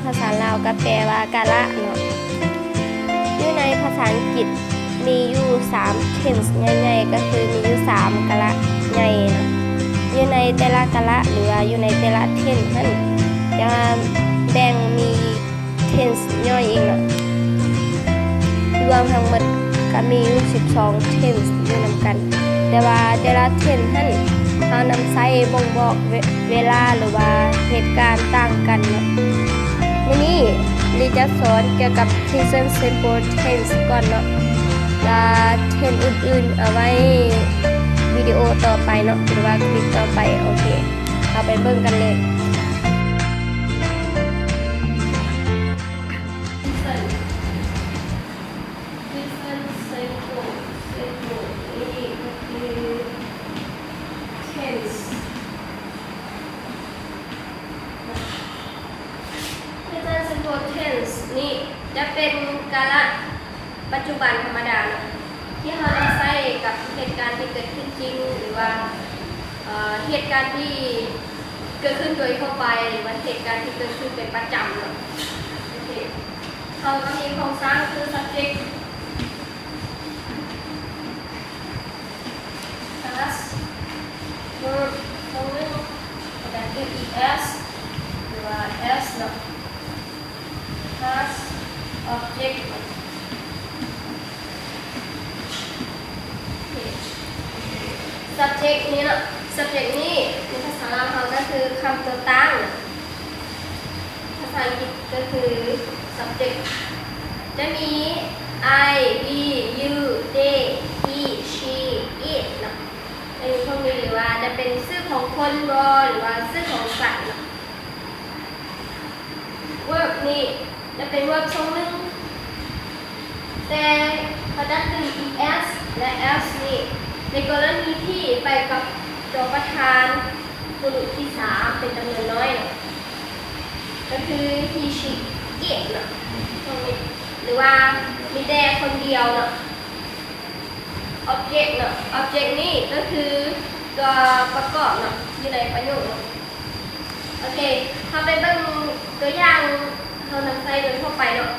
ພາສາລາວກໍແປວ່າກາລະເນາະ. ຢູ່ໃນພາສາອັງກິດມີຢູ່ສາມ tense ໃຫຍ່ໆ ກໍຄືມີຢູ່ສາມກາລະໃຫຍ່ເນາະ. ຢູ່ໃນແຕ່ລະກາລະ ຫຼືວ່າຢູ່ໃນແຕ່ລະ tense ຫັ້ນ ຈະແບ່ງມີ tense ຍ່ອຍອີກເນາະ. ລວມທັງໝົດກໍມີຢູ່ສິບສອງ tense ຢູ່ນຳກັນ, ແຕ່ວ່າແຕ່ລະ tense ຫັ້ນ ເຮົານຳໃຊ້ບົ່ງບອກເວ ເວລາ ຫຼືວ່າເຫດການຕ່າງກັນເນາະ. ມື້ນີ້ລີຈະສອນກ່ຽວກັບ present simple tense ກ່ອນເນາະ, ແລະ tense ອື່ນໆ ເອົາໄວ້ວິດີໂອຕໍ່ໄປເນາະ ຫຼືວ່າຄລິບຕໍ່ໄປ. ໂອເຄ ເຮົາໄປເບິ່ງກັນເລີຍ. Present, present simple, simple ນີ້ກໍຄື tense. Present simple tense ນີ້ຈະເປັນກາລະປັດຈຸບັນທຳມະດາເນາະ ທີ່ເຮົານຳໃຊ້ກັບເຫດການທີ່ເກີດຂຶ້ນຈິງ ຫຼືວ່າ ເອີ ເຫດການທີ່ເກີດຂຶ້ນໂດຍທົ່ວໄປ ຫຼືວ່າເຫດການທີ່ເກີດຂຶ້ນເປັນປະຈຳເນາະ. ໂອເຄ ເຮົາກໍມີໂຄງສ້າງຄື subject, task, verb ໂຕໜຶ່ງ ແລ້ວກໍ es ຫຼືວ່າ es ເນາະ, task, object, subject ນີ້ເນາະ. Subject ນີ້ໃນພາສາລາວເຮົາກໍຄືຄຳຕົວຕັ້ງ, ພາສາອັງກິດກໍຄື subject. ຈະມີ I, we, you, they, he, she, it ເນາະ. ໃນພວກນີ້ ຫຼືວ່າຈະເປັນຊື່ຂອງຄົນບໍ ຫຼືວ່າຊື່ຂອງສັດເນາະ. Verb ນີ້ຈະເປັນ verb ຊົງໜຶ່ງ, ແຕ່ເຂົາຈະຕື່ມ es ແລະ es ນີ້ ໃນກໍລະນີທີ່ໄປກັບຕົວປະທານບຸລຸດທີສາມເປັນຈຳນວນນ້ອຍເນາະ, ກໍຄື he, she, it ເນາະ ພວກນີ້ ຫຼືວ່າມີແຕ່ຄົນດຽວເນາະ. Object ເນາະ, object ນີ້ກໍຄືຕົວປະກອບເນາະ ຢູ່ໃນປະໂຫຍກເນາະ. ໂອເຄ ເຮົາໄປເບິ່ງຕົວຢ່າງເຮົານຳໃຊ້ໂດຍທົ່ວໄປເນາະ.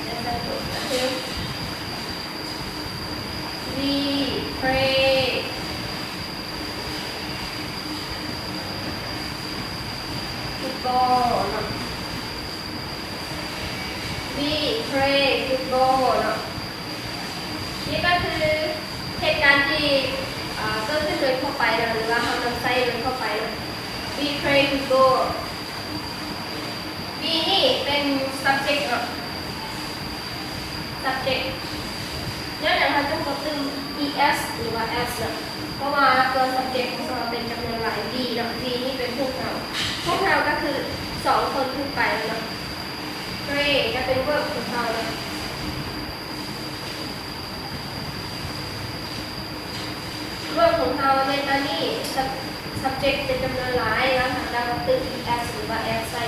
ເປັນຕົ້ນ We play football ເນາະ. We play football ເນາະ. ນີ້ກໍຄືເຫດການທີ່ ເອີ ເກີດຂຶ້ນໂດຍທົ່ວໄປເນາະ ຫຼືວ່າເຮົານຳໃຊ້ໂດຍທົ່ວໄປເນາະ. We play football. We ນີ້ເປັນ subject ເນາະ. Subject ແລ້ວຫຍັງເຮົາຈຶ່ງບໍ່ຕື່ມ es ຫຼືວ່າ s ເນາະ? ເພາະວ່າຕົວ subject ຂອງເຮົາເປັນຈຳນວນຫຼາຍ we ເນາະ. We ນີ້ເປັນພວກເຮົາ, ພວກເຮົາກໍຄືສອງຄົນຂຶ້ນໄປເນາະ. Play ກໍເປັນ verb ຂອງເຮົາເນາະ. Verb ຂອງເຮົາໃນຕອນນີ້ sub- subject ເປັນຈຳນວນຫຼາຍ ແລ້ວເຮົາຈະມາຕື່ມ es ຫຼືວ່າ s ໃສ່.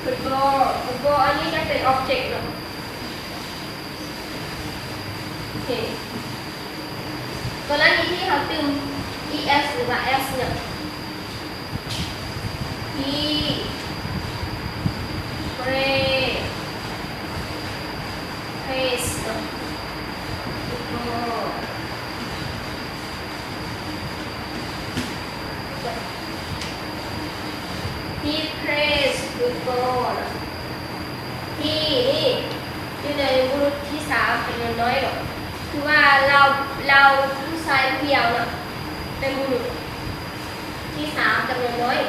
Football, football ອັນນີ້ຈະເປັນ object ເນາະ. ໂອເຄ ກໍລະນີທີ່ເຮົາຕື່ມ es ຫຼືວ່າ s ເນາະ. He play plays ເນາະ football. He plays football ເນາະ. He ນີ້ຢູ່ໃນບຸລຸດທີສາມເປັນນວນນ້ອຍເນາະ, ຄືວ່າລາວ ລາວຜູ້ຊາຍຜູ້ດຽວເນາະ ເປັນບຸລຸດທີສາມຈຳນວນນ້ອຍ.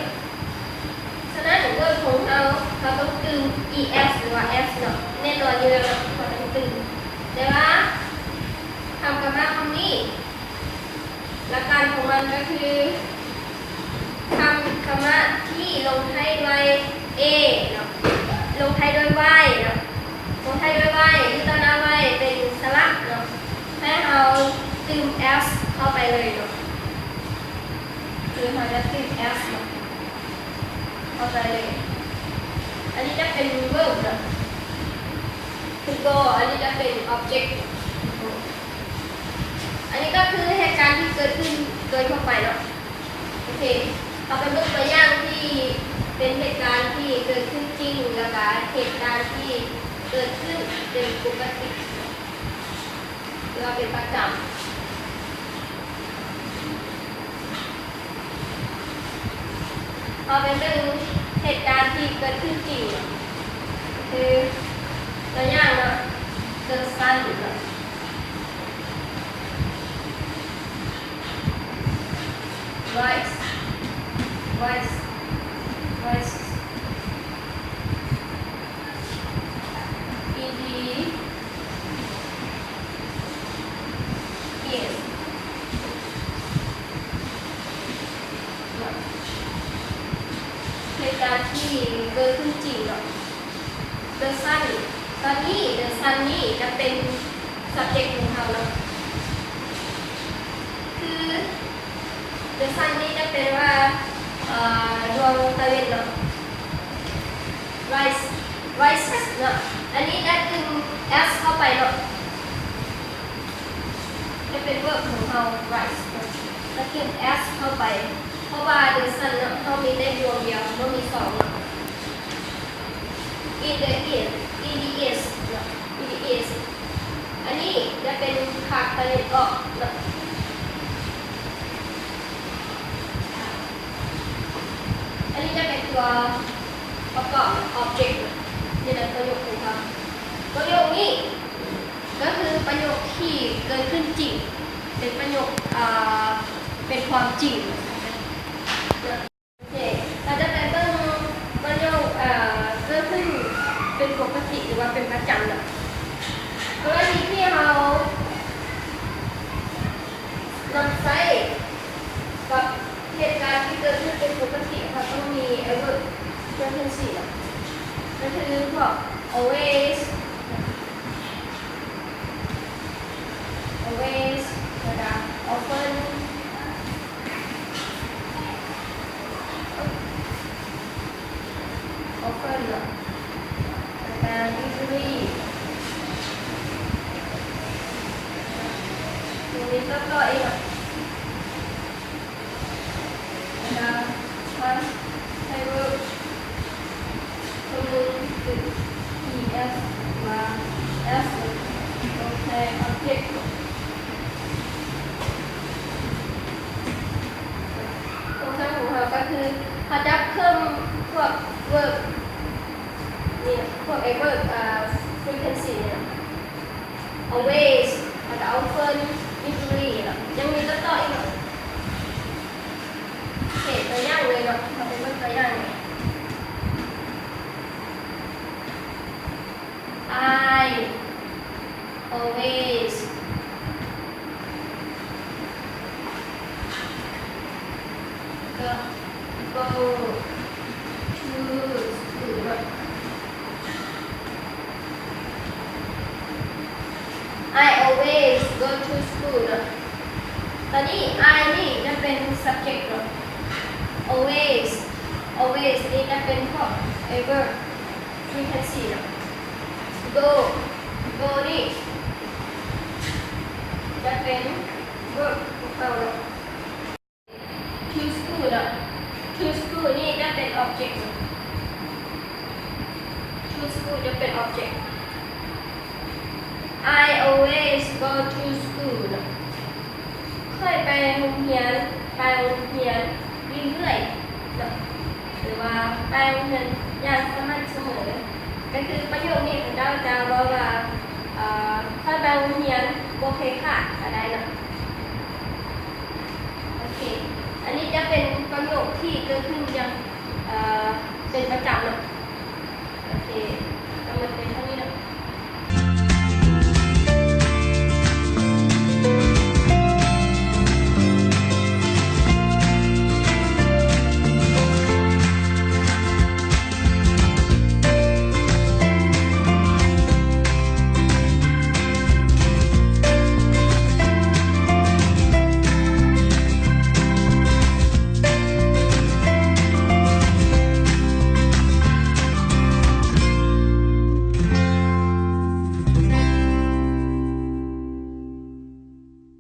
ສະນັ້ນ verb ຂອງເຮົາ ເຮົາຕ້ອງຕື່ມ es ຫຼືວ່າ s ເນາະ, ແນ່ນອນຢູ່ແລ້ວເນາະ ເຮົາຕ້ອງຕື່ມ. ແຕ່ວ່າຄຳກາມາຄຳນີ້ ຫຼັກການຂອງມັນກໍຄື ຄຳ ຄຳວ່າທີ່ລົງທ້າຍດ້ວຍ a ເນາະ, ລົງທ້າຍດ້ວຍ y ເນາະ, ລົງທ້າຍດ້ວຍ y ຫຼືຕໍ່ໜ້າ y ເປັນສະຫຼະເນາະ, ໃຫ້ເຮົາຕື່ມ s ເຂົ້າໄປເລີຍເນາະ, ຄືເຮົາຈະຕື່ມ s ເນາະ ເຂົ້າໄປເລີຍ. ອັນນີ້ຈະເປັນ verb ເນາະ, ຄືກໍ ອັນນີ້ຈະເປັນ object. ອັນນີ້ກໍຄືເຫດການທີ່ເກີດຂຶ້ນໂດຍທົ່ວໄປເນາະ. ໂອເຄ ເຮົາໄປເບິ່ງຕົວຢ່າງທີ່ເປັນເຫດການທີ່ເກີດຂຶ້ນຈິງ ແລ້ວກະເຫດການທີ່ເກີດຂຶ້ນເປັນປົກກະຕິ ຫຼືວ່າເປັນປະຈຳ. ເຮົາໄປເບິ່ງເຫດການທີ່ເກີດຂຶ້ນຈິງ ຄືຕົວຢ່າງເນາະ the sun ເນາະ rise rise rise in the east. ເຫດການທີ່ເກີດຂຶ້ນຈິງເນາະ the sun ຕອນນີ້ the sun ນີ້ຈະເປັນ subject ຂອງເຮົາເນາະ ຄື the sun ນີ້ຈະເປັນວ່າ ເອີ ດວງຕາເວັນເນາະ rise rise ເນາະ ອັນນີ້ໄດ້ຕື່ມ s ເຂົ້າໄປເນາະ ຈະເປັນ verb ຂອງເຮົາ rise ເນາະ ແລ້ວຕື່ມ s ເຂົ້າໄປ ເພາະວ່າ the sun ເນາະ ເຮົາມີແຕ່ດວງດຽວ ບໍ່ມີສອງເນາະ in the east in the east ເນາະ in the east ອັນນີ້ຈະເປັນພາກຕາເວັນອອກເນາະ ອັນນີ້ຈະເປັນຕົວປະກອບ object ຢູ່ໃນປະໂຫຍກຂອງເຮົາ. ປະໂຫຍກນີ້ກໍຄືປະໂຫຍກທີ່ເກີດຂຶ້ນຈິງ ເປັນປະໂຫຍກ ອ່າ ເປັນຄວາມຈິງ. ໂອເຄ ເຮົາຈະໄປເບິ່ງປະໂຫຍກ ເອີ ເກີດຂຶ້ນເປັນປົກກະຕິ ຫຼືວ່າເປັນປະຈຳເນາະ. ກໍລະນີທີ່ເຮົານຳໃຊ້ກັບເຫດການທີ່ເກີດຂຶ້ນເປັນປົກກະຕິ ເຮົາຕ້ອງມີ adverb frequency ເນາະ ກໍຄືພວກ always always ແລ້ວກະ often often ເນາະ ແລ້ວກະ usually ໂຕນີ້ຕໍ່ໆ ອີກເນາະ ແລ້ວກະ past tense verb ໂຕໜຶ່ງຄື es ວ່າ es ໂອເຄ object ໂຄງສ້າງຂອງເຮົາກໍຄື ເຮົາຈະເພີ່ມພວກ verb ນີ້ ພວກ adverb ອ່າ frequency ນີ້ always ແລ້ວກໍ often usually ເນາະ ຍັງມີຕໍ່ໆ ອີກເນາະ. ໂອເຄ ຕົວຢ່າງເລີຍເນາະ ເຮົາໄປເບິ່ງຕົວຢ່າງເລີຍ. I always go, go to school. I always go to school. ຕອນນີ້ I ນີ້ຈະເປັນ subject ເນາະ always always ນີ້ຈະເປັນພວກ adverb frequency ເນາະ go go ນີ້ຈະເປັນ verb ຂອງເຮົາເນາະ to school ເນາະ to school ນີ້ຈະເປັນ object ເນາະ to school ຈະເປັນ object. I always go to school ເນາະ ຂ້ອຍໄປໂຮງຮຽນ ໄປໂຮງຮຽນເລື້ອຍໆ ເນາະ ຫຼືວ່າໄປໂຮງຮຽນຢ່າງສະໝ່ຳສະເໝີ ກໍຄືປະໂຫຍກນີ້ເຂົາເຈົ້າຈະເວົ້າວ່າ ເອີ ຂ້ອຍໄປໂຮງຮຽນບໍ່ເຄີຍຂາດກໍໄດ້ເນາະ. ໂອເຄ ອັນນີ້ຈະເປັນປະ